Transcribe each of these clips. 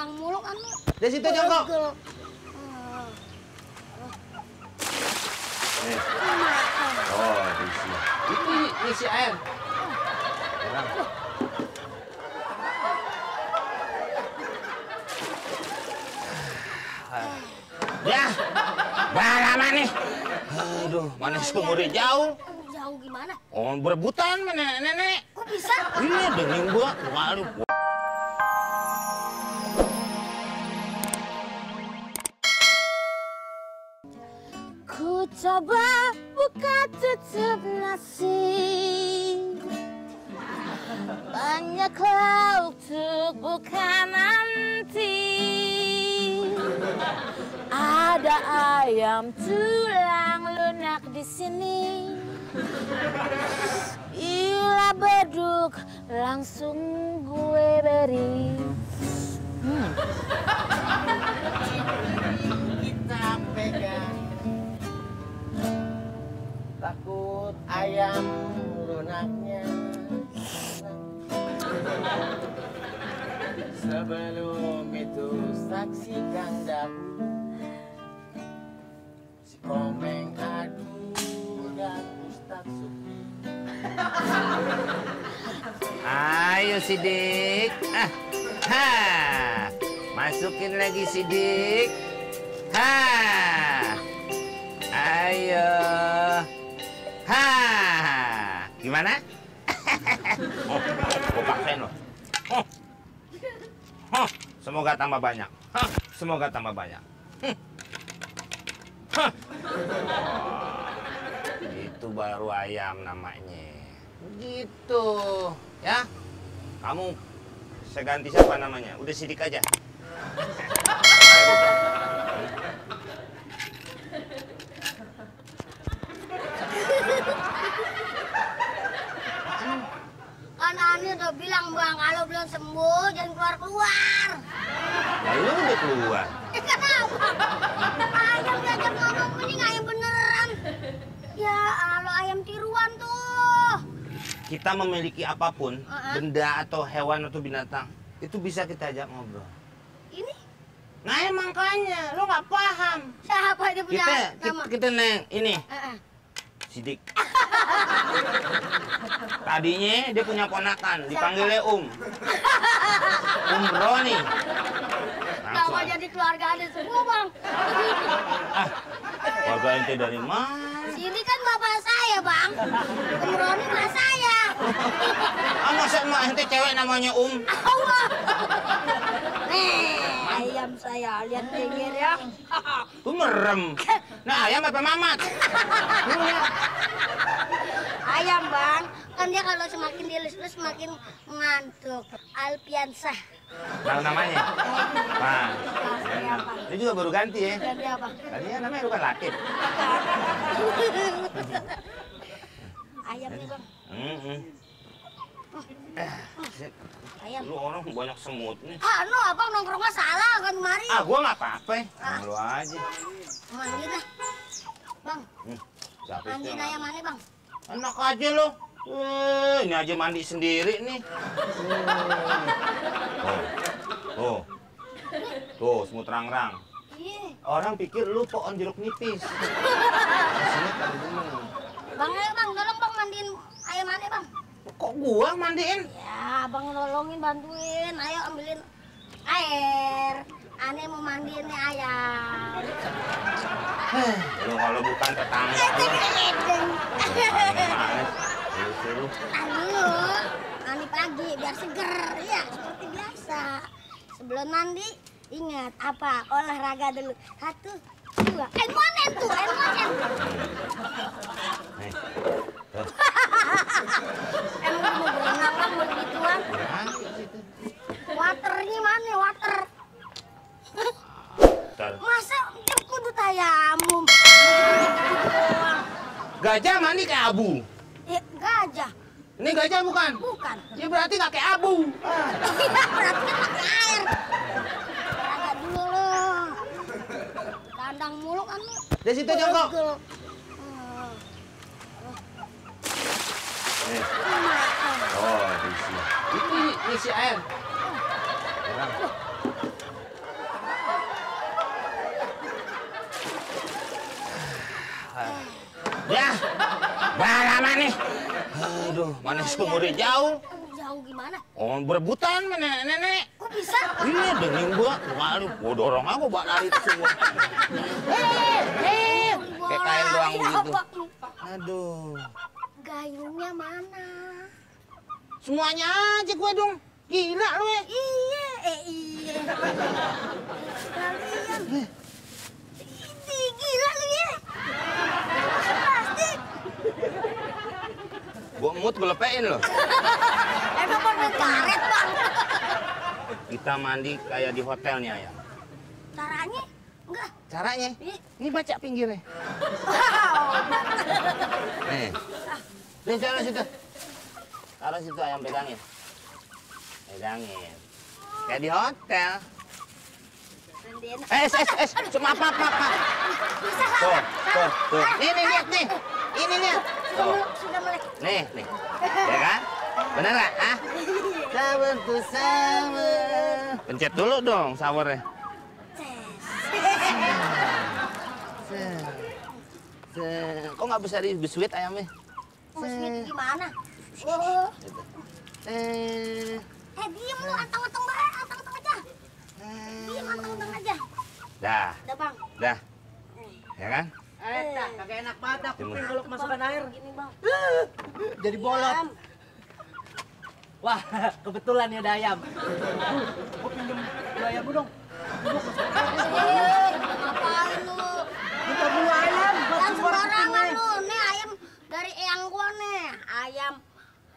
Kandang mulu kan. Di situ jongkok. Oh, diisi. Itu isi air. Ya, udah lama nih. Aduh, mana sumurnya jauh. Jauh gimana? Oh, berebutan sama nenek-nenek. Kok bisa? Iya, dengin gua. Waduh. Ku coba buka tutup nasi, banyak lauk untuk buka nanti. Ada ayam tulang lunak di sini. Bila beduk langsung gue beri. Kita pegang, takut ayam lunaknya. Sebelum itu saksikan dahulu si Komeng Adu dan Ustadz Supi. Ayo Sidik. Masukin lagi Sidik. Ayo. Gimana? Gua paksain loh. Semoga tambah banyak. Semoga tambah banyak. Itu baru ayam namanya. Gitu, ya. Kamu saya ganti siapa namanya? Udah Sidik aja. Kan Ani udah bilang Bang, kalau belum sembuh jangan keluar-keluar. Nah, lu udah keluar. Kenapa? Ayam diajak ngomong mending ayam beneran. Ya, kalau ayam tiruan tuh. Kita memiliki apapun, benda atau hewan atau binatang, itu bisa kita ajak ngobrol. Ini Nah, makanya lo nggak paham. siapa itu punya nama? Kita neng ini Sidik. Tadinya dia punya ponakan, dipanggilnya Om Roni. Kenapa jadi keluarga ada semua, Bang? Keluarga ente dari mana? Sini kan bapak saya, Bang. Om Roni mas saya. Masa emak ente cewek namanya Allah. Ayam saya lihat pinggir ya. Tuh merem. Nah, ayam apa mamat? Ayam, Bang. Kan dia kalau semakin dilus-lus semakin ngantuk. Alpiansah. Tahu namanya? Nah, Saya apa? dia juga baru ganti ya. Ganti apa? Tadinya namanya bukan Latif. Ayam nih, Bang. Ayam. Lu orang banyak semut nih. No, Abang nongkrongnya salah kan kemari. Gua nggak apa-apa. Lu aja. Mandi dah. Bang, Siapa itu mandiin yang- ayam mana, Bang? Enak aja lo. Ini aja mandi sendiri nih. Tuh, semut rang-rang. Iya. Orang pikir lu pohon jeruk nipis. Sini kan dulu. Bang, ayo Bang, tolong Bang mandiin ayam mana, Bang? Kok gua mandiin? Ya, Bang nolongin, bantuin. Ayo ambilin air. Ane mau mandiin nih ayam. Lu kalau bukan tetangga lu. Suruh. Dulu, mandi pagi biar seger. Ya, seperti biasa. Sebelum mandi, ingat apa? Olahraga dulu. 1, 2. Monen tuh, monen. Emang mau berenang Bang, mau begituan? Waternya mana, water? Masa dia kudu tayamum? Gajah mandi kayak abu. Ya, gajah. Ini gajah bukan? Bukan. Ya berarti nggak kayak abu. Berarti kan pakai air. Olahraga dulu loh. Kandang mulu kan lu. Di situ jongkok. Oh, diisi. Itu isi air. lama nih. Aduh, mana sumurnya jauh. Jauh gimana? Oh, berebutan sama nenek-nenek. Kok bisa? Iya, dengin gua. Waduh, gua dorong aku bak lari itu semua. Kayak kain doang begitu. Aduh. Gayungnya mana? Semuanya aja gua dong. Gila lu ya. Iya, iya. Kalian. Ini gila lu ya. Plastik. Gua mood gua lepein loh. Emang mau karet, Bang? Kita mandi kayak di hotel nih, Ayam. Caranya? Enggak. Caranya? Ini baca pinggirnya. Nih. Nih, taruh situ. Taruh situ, Ayam, pegangin. Pegangin. Kayak di hotel. Maaf. Tuh. Ini lihat nih. Ini lihat. Tuh. Sudah melek. Nih. Ya kan? Bener nggak? Ah? Sawer tuh sawer. Pencet dulu dong sawernya. Kok nggak bisa di biskuit ayamnya? Biskuit gimana? Oh. Diem lu, anteng-anteng aja. Diem, anteng-anteng aja. Dah. Udah, Bang. Dah. Ya kan? Tak, kagak enak banget dah kuping kalau kemasukan air. Gini, Bang. Jadi bolot. Wah, kebetulan ya ada ayam. Gua pinjem dua ayam dong. Ngapain lu? Minta dulu ayam. Jangan sembarangan lu. Nih ayam dari eyang gua nih.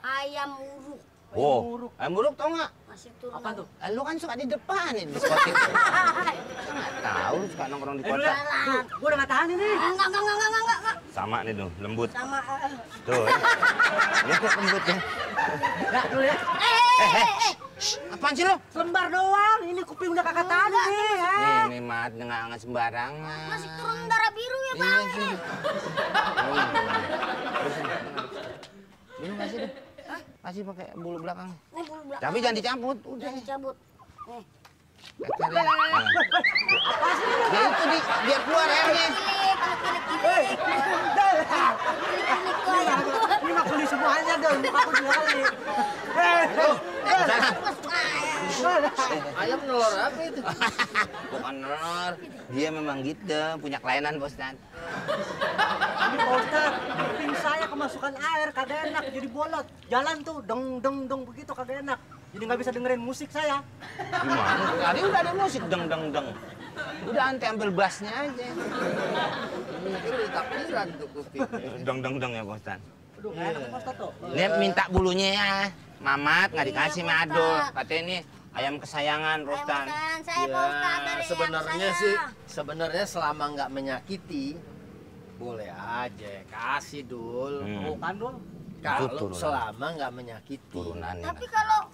Ayam uruk. Wow, ayam buruk tau nggak? Masih turun. Apa tuh? Lu kan suka di depan nih di spot itu. Saya nggak tahu lu suka nongkrong di kota. Gua udah nggak tahan ini. Enggak. Sama nih tuh, lembut. Sama. Tuh. Lihat tuh lembut ya. Enggak dulu ya. Apaan sih lu? Selembar doang. Ini kuping udah kagak tahan nih. Ini mat nggak sembarangan. Masih turun darah biru ya, Iya, Bang. sini. Ini kasih deh. Kasih pakai bulu belakang. Nih bulu belakang. Tapi jangan dicabut, udah. Jangan dicabut. Nih. Ya itu biar keluar airnya. Ini mah beli semuanya dong. Aku jual. Ayam nelor apa itu? Bukan nelor. Dia memang gitu, punya kelainan, Bos Dan. Ini Pak Ustadz, kuping saya kemasukan air, kagak enak, jadi bolot. Jalan tuh, deng begitu kagak enak. Jadi nggak bisa dengerin musik saya. Gimana? Tadi udah ada musik deng. Udah anti ambil bassnya aja. Mungkin di takbiran tuh kuping. Deng ya, Bos Dan. Aduh, nggak enak Pak Ustadz tuh. Ini minta bulunya ya. Mamat nggak dikasih sama Adul. Katanya ini ayam kesayangan, Bos Dan. Saya Pak Ustadz dari eyang sebenarnya saya. sih sebenarnya selama nggak menyakiti boleh aja kasih Dul. Oh, kan dong. Kalau turunan. selama nggak menyakiti. Turunannya. Tapi kalau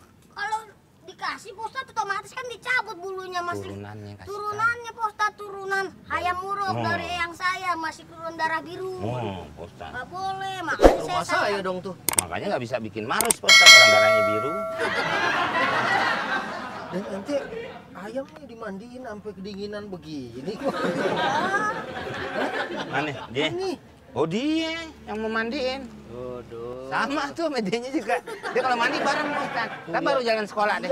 dikasih Pak Ustadz otomatis kan dicabut bulunya masih. Turunannya kasih. Turunannya Pak Ustadz, turunan ayam uruk Oh. dari eyang saya masih turun darah biru. Oh, Bos Dan. Nggak boleh, makanya Rumah saya dong tuh. Makanya nggak bisa bikin marus, Bos Dan. Orang darahnya biru. Dan nanti ayamnya dimandiin sampai kedinginan begini. Mana? Dia? Ini. Oh, dia yang memandiin. Aduh. Sama tuh medianya juga. Dia kalau mandi bareng, Bos Dan. Kita baru jalan sekolah deh.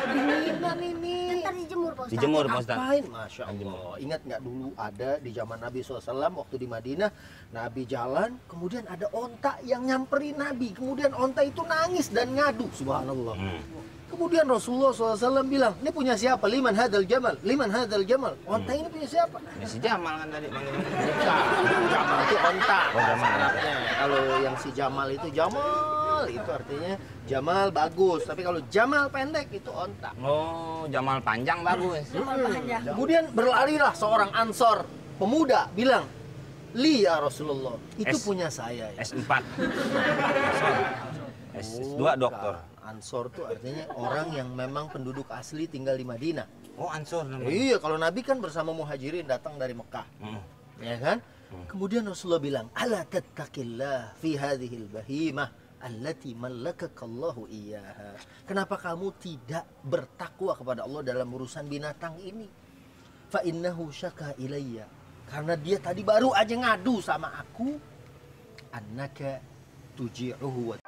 Kedinginan ini. Ntar dijemur Pak Ustadz. Dijemur, Bos Dan. Ngapain? Masya Allah. Ingat nggak dulu ada di zaman Nabi SAW waktu di Madinah, Nabi jalan, kemudian ada onta yang nyamperin Nabi. Kemudian onta itu nangis dan ngadu. Subhanallah. Kemudian Rasulullah SAW bilang, ini punya siapa? Liman hadal jamal. Liman hadal jamal. Onta ini punya siapa? Ya, si Jamal kan tadi manggil. Jamal itu onta. Oh, Jamal. Arabnya. Kalau yang si Jamal itu artinya Jamal bagus. Tapi kalau Jamal pendek itu onta. Oh, Jamal panjang bagus. Kemudian berlarilah seorang ansor pemuda bilang, Li ya Rasulullah, itu punya saya. Ya. S4. S2 dokter. Ansor tuh artinya orang yang memang penduduk asli tinggal di Madinah. Oh, Ansor namanya. Iya, kalau Nabi kan bersama muhajirin datang dari Mekah. Ya kan? Kemudian Rasulullah bilang, "Ala tattaqillah fi hadhil bahimah allati mallakakallahu iyyaha." Kenapa kamu tidak bertakwa kepada Allah dalam urusan binatang ini? Fa innahu syaka ilayya. Karena dia tadi baru aja ngadu sama aku. annaka tuji'uhu wa